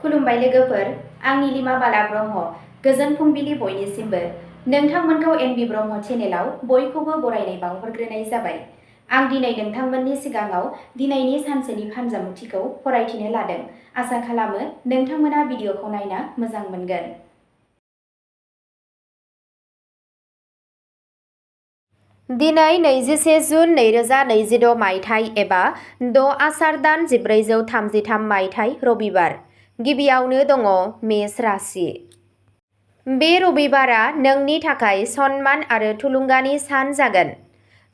खुलुमबाय लोगोफोर, आंनि लिमा बाला ब्रह्म। गोजोन फुंबिलि बयनिसिमबो। नोंथांमोनखौ एनबि ब्रह्म चेनेलाव बयखौबो बरायनाय बावहरग्रोनाय जाबाय। आं दिनै नोंथांमोननि सिगाङाव दिनैनि सानसेनि फानजामुथिखौ फरायथिनो लादों। आसा खालामो नोंथांमोना भिडिअखौ नायना मोजां मोनगोन। दिनै 21 जुन 2026 मायथाइ एबा 6 आसार दान 1433 मायथाइ रबिबार। गिबियावनो दङ मेष राशि। बे रबिबारा नोंनि थाखाय सनमान आरो थुलुंगानि सान जागोन।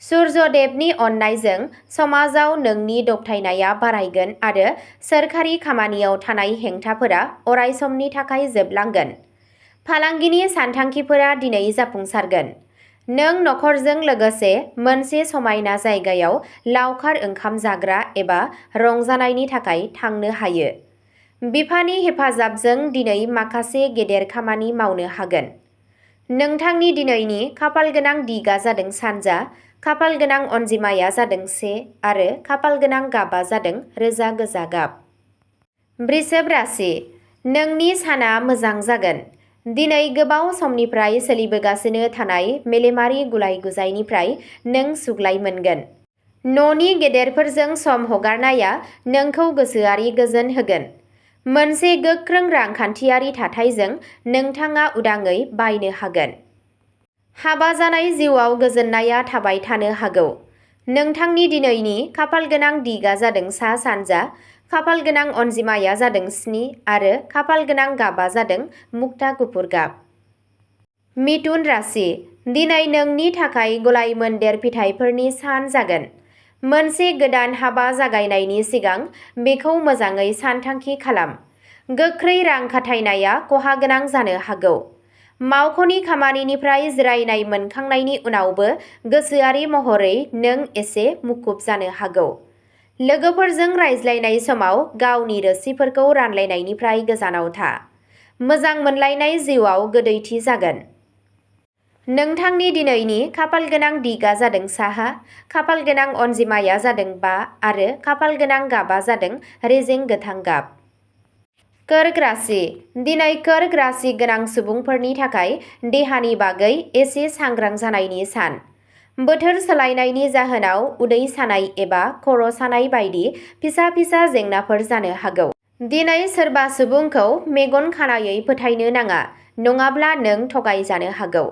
सुर्यदेबनि अननायजों समाजाव नोंनि दबथायनाया बारायगोन आरो सोरखारि खामानियाव थानाय हेंथाफोरा अरायसमनि थाखाय जोबलांगोन। फालांगिनि सानथांखिफोरा दिनै जाफुंसारगोन। नों नखरजों लोगोसे मोनसे समायना जायगायाव लावखार ओंखाम जाग्रा एबा रंजानायनि थाखाय थांनो हायो। बिफानि हेफाजाबजों दिनै माखासे गेदेर खामानि मावनो हागोन। नोंथांनि दिनैनि खाफालगोनां दिगा जादों सानजा, खाफालगोनां अनजिमाया जादों 1 आरो खाफालगोनां गाबा जादों रोजा गोजा गाब। वृषभ राशि। नोंनि साना मोजां जागोन। दिनै गोबाव समनिफ्राय सोलिबोगासिनो थानाय मेलेमारि गुलाय-गुजायनिफ्राय नों सुग्लाय मोनगोन। न'नि गेदेरफोरजों सम हगारनाया नोंखौ गोसोआरि गोजोन होगोन। मोनसे गोख्रों रांखान्थियारि थाथायजों नोंथाङा उदाङै बायनो हागोन। हाबा जानाय जिउआव गोजोननाया थाबाय थानो हागौ। नोंथांनि दिनैनि खाफालगोनां दिगा जादों सा-सानजा, खाफालगोनां अनजिमाया जादों 7 आरो खाफालगोनां गाबा जादों मुक्ता गुफुर गाब। मिथुन राशि। दिनै नोंनि थाखाय गलाय-मोनदेर फिथाइफोरनि सान जागोन। मोनसे गोदान हाबा जागायनायनि सिगां बेखौ मोजाङै सानथांखि खालाम। गोख्रै रां खाथायनाया खहागोनां जानो हागौ। मावख'नि खामानिनिफ्राय जिरायनाय मोनखांनायनि उनावबो गोसोआरि महरै नों एसे मुखुब जानो हागौ। लोगोफोरजों रायज्लायनाय समाव गावनि रोसिफोरखौ रानलायनायनिफ्राय गोजानाव था। मोजां मोनलायनाय जिउआव गोदैथि जागोन। नोंथांनि दिनैनि खाफालगोनां दिगा जादों साहा, खाफालगोनां अनजिमाया जादों 5 आरो खाफालगोनां गाबा जादों रेजें गोथां गाब। कर्क राशि। दिनै कर्क राशि गोनां सुबुंफोरनि थाखाय देहानि बागै एसे सांग्रां जानायनि सान। बोथोर सोलायनायनि जाहोनाव उदै सानाय एबा खर' सानाय बायदि फिसा-फिसा जेंनाफोर जानो हागौ। दिनै सोरबा सुबुंखौ मेगन खानायै फोथायनो नाङा, नङाब्ला नों थगायजानो हागौ।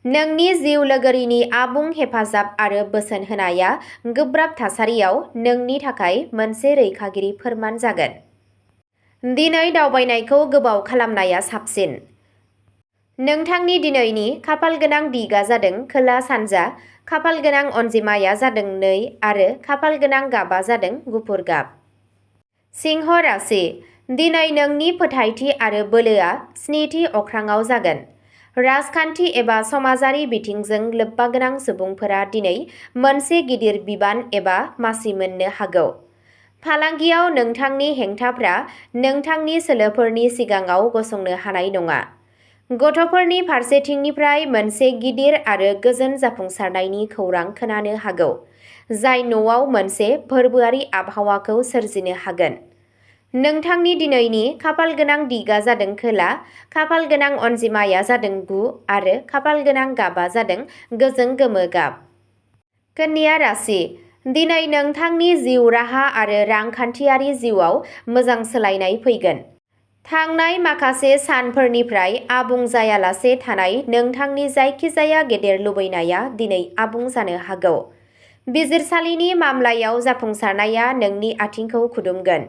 नोंनि जिउ लोगोरिनि आबुं हेफाजाब आरो बोसोन होनाया गोब्राब थासारियाव नोंनि थाखाय मोनसे रैखागिरि फोरमान जागोन। दिनै दावबायनायखौ गोबाव खालामनाया साबसिन। नोंथांनि दिनैनि खाफालगोनां दिगा जादों खोला-सानजा, खाफालगोनां अनजिमाया जादों 2 आरो खाफालगोनां गाबा जादों गुफुर गाब। सिंह राशि। दिनै नोंनि फोथायथि आरो बोलोआ 7थि अख्राङाव जागोन। राजखान्थि एबा समाजारि बिथिंजों लोब्बागोनां सुबुंफोरा दिनै मोनसे गिदिर बिबान एबा मासि मोननो हागौ। फालांगियाव नोंथांनि हेंथाफ्रा नोंथांनि सोलोफोरनि सिगाङाव गसंनो हानाय नङा। गथ'फोरनि फारसेथिंनिफ्राय मोनसे गिदिर आरो गोजोन जाफुंसारनायनि खौरां खोनानो हागौ, जाय न'आव मोनसे फोरबोआरि आबहावाखौ सोरजिनो हागोन। नोंथांनि दिनैनि खाफालगोनां दिगा जादों खोला, खाफालगोनां अनजिमाया जादों 9 आरो खाफालगोनां गाबा जादों गोजों गोमो गाब। कन्या राशि। दिनै नोंथांनि जिउ राहा आरो रांखान्थियारि जिउआव मोजां सोलायनाय फैगोन। थांनाय माखासे सानफोरनिफ्राय आबुं जायालासे थानाय नोंथांनि जायखिजाया गेदेर लुबैनाया दिनै आबुं जानो हागौ। बिजिरसालिनि मामलायाव जाफुंसारनाया नोंनि आथिंखौ खुदुमगोन।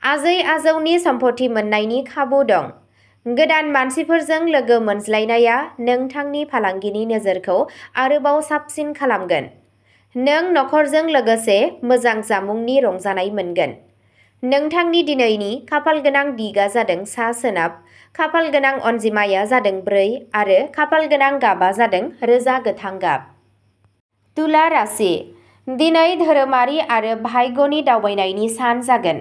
आजै-आजौनि सम्पथि मोन्नायनि खाबु दं। गोदान मानसिफोरजों लोगो मोनज्लायनाया नोंथांनि फालांगिनि नोजोरखौ आरोबाव साबसिन खालामगोन। नों नखरजों लोगोसे मोजां जामुंनि रंजानाय मोनगोन। नोंथांनि दिनैनि खाफालगोनां दिगा जादों सा-सोनाब, खाफालगोनां अनजिमाया जादों 4 आरो खाफालगोनां गाबा जादों रोजा गोथां गाब। तुला राशि। दिनै धोरोमारि आरो भाग्यनि दावबायनायनि सान जागोन।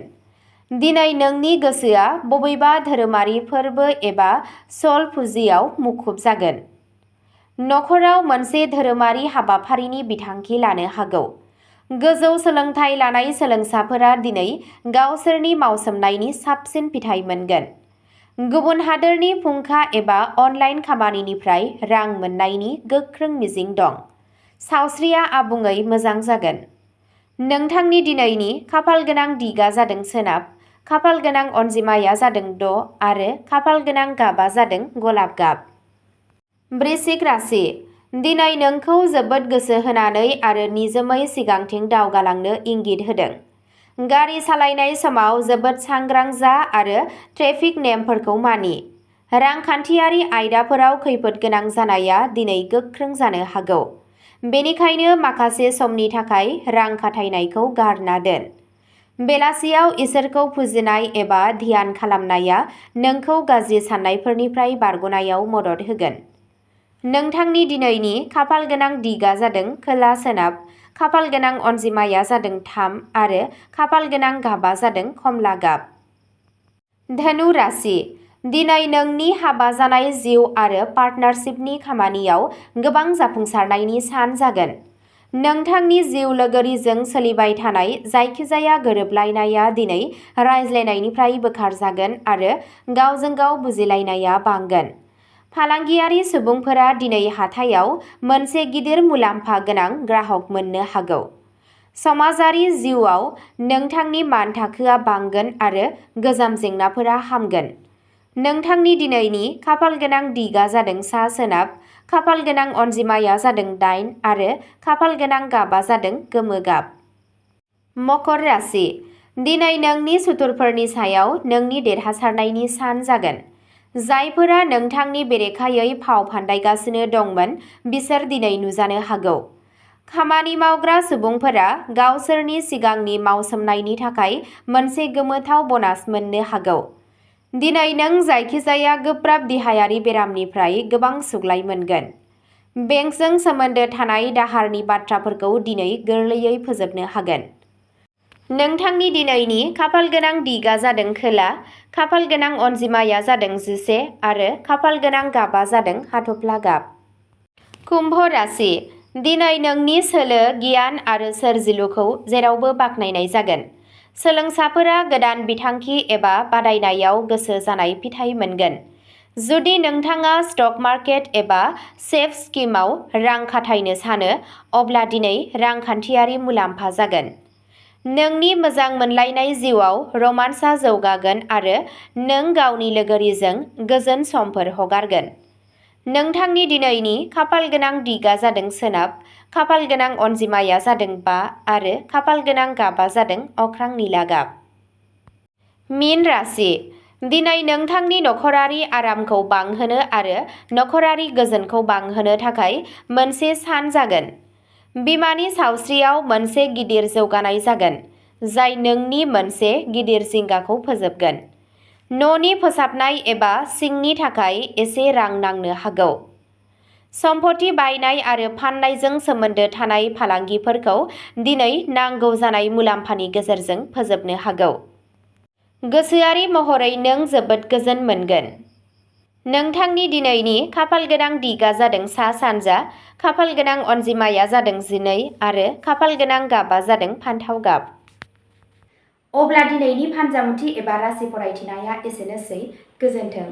दिनै नोंनि गोसोआ बबेबा धोरोमारि फोरबो एबा सल फुजियाव मुखुब जागोन। नखराव मोनसे धोरोमारि हाबाफारिनि बिथांखि लानो हागौ। गोजौ सोलोंथाइ लानाय सोलोंसाफोरा दिनै गावसोरनि मावसोमनायनि साबसिन फिथाइ मोनगोन। गुबुन हादोरनि फुंखा एबा अनलाइन खामानिनिफ्राय रां मोन्नायनि गोख्रों मिजिं दं। सावस्रिया आबुङै मोजां जागोन। नोंथांनि दिनैनि खाफालगोनां दिगा जादों सोनाब, खाफालगोनां अनजिमाया जादों 6 आरो खाफालगोनां गाबा जादों गलाब गाब। वृश्चिक राशि। दिनै नोंखौ जोबोद गोसो होनानै आरो निजोमै सिगांथिं दावगालांनो इंगित होदों। गारि सालायनाय समाव जोबोद सांग्रां जा आरो ट्रेफिक नेमफोरखौ मानि। रांखान्थियारि आयदाफोराव खैफोद गोनां जानाया दिनै गोख्रों जानो हागौ। बेनिखायनो माखासे समनि थाखाय रां खाथायनायखौ गारना दोन। बेलासियाव इसोरखौ फुजिनाय एबा ध्यान खालामनाया नोंखौ गाज्रि साननायफोरनिफ्राय बारग'नायाव मदद होगोन। नोंथांनि दिनैनि खाफालगोनां दिगा जादों खोला सोनाब, खाफालगोनां अनजिमाया जादों 3 आरो खाफालगोनां गाबा जादों खमला गाब। धनु राशि। दिनै नोंनि हाबा जानाय जिउ आरो पार्टनारशिपनि खामानियाव गोबां जाफुंसारनायनि सान जागोन। नोंथांनि जिउ लोगोरिजों सोलिबाय थानाय जायखिजाया गोरोबलायनाया दिनै रायज्लायनायनिफ्राय बोखारजागोन आरो गावजों गाव बुजिलायनाया बांगोन। फालांगियारि सुबुंफोरा दिनै हाथायाव मोनसे गिदिर मुलाम्फा गोनां ग्राहक मोननो हागौ। समाजारि जिउआव नोंथांनि मानथाखोआ बांगोन आरो गोजाम जेंनाफोरा हामगोन। नोंथांनि दिनैनि खाफालगोनां दिगा जादों सा सोनाब, खाफालगोनां अनजिमाया जादों 8 आरो खाफालगोनां गाबा जादों गोमो गाब। मकर राशि। दिनै नोंनि सुथुरफोरनि सायाव नोंनि देरहासारनायनि सान जागोन। जायफोरा नोंथांनि बेरेखायै फाव फान्दायगासिनो दंमोन बिसोर दिनै नुजानो हागौ। खामानि मावग्रा सुबुंफोरा गावसोरनि सिगांनि मावसोमनायनि थाखाय मोनसे गोमोथाव ब'नास मोननो हागौ। दिनै नों जायखिजाया गोब्राब देहायारि बेरामनिफ्राय गोबां सुग्लाय मोनगोन। बेंकजों सोमोन्दो थानाय दाहारनि बाथ्राफोरखौ दिनै गोरलैयै फोजोबनो हागोन। नोंथांनि दिनैनि खाफालगोनां दिगा जादों खोला, खाफालगोनां अनजिमाया जादों 11 आरो खाफालगोनां गाबा जादों हाथफ्ला गाब। कुम्भ राशि। दिनै नोंनि सोलो, गियान आरो सोरजिलुखौ जेरावबो बाख्नायनाय जागोन। सोलोंसाफोरा गोदान बिथांखि एबा बादायनायाव गोसो जानाय फिथाइ मोनगोन। जुदि नोंथाङा स्टक मार्केट एबा सेफ स्किमआव रां खाथायनो सानो, अब्ला दिनै रांखान्थियारि मुलाम्फा जागोन। नोंनि मोजां मोनलायनाय जिउआव रमान्सआ जौगागोन आरो नों गावनि लोगोरिजों गोजोन समफोर हगारगोन। नोंथांनि दिनैनि खाफालगोनां दिगा जादों सोनाब, खाफालगोनां अनजिमाया जादों 5 आरो खाफालगोनां गाबा जादों अख्रां निला गाब। मीन राशि। दिनै नोंथांनि नखरारि आरामखौ बांहोनो आरो नखरारि गोजोनखौ बांहोनो थाखाय मोनसे सान जागोन। बिमानि सावस्रियाव मोनसे गिदिर जौगानाय जागोन, जाय नोंनि मोनसे गिदिर जिंगाखौ फोजोबगोन। न'नि फोसाबनाय एबा सिंनि थाखाय एसे रां नांनो हागौ। सम्पथि बायनाय आरो फाननायजों सोमोन्दो थानाय फालांगिफोरखौ दिनै नांगौ जानाय मुलाम्फानि गेजेरजों फोजोबनो हागौ। गोसोआरि महरै नों जोबोद गोजोन मोनगोन। नोंथांनि दिनैनि खाफालगोनां दिगा जादों सा सानजा, खाफालगोनां अनजिमाया जादों 12 आरो खाफालगोनां गाबा जादों फान्थाव गाब। अब्ला दिनैनि फानजामुथि एबा राशि फरायथिनाया एसेनोसै। गोजोन्थों।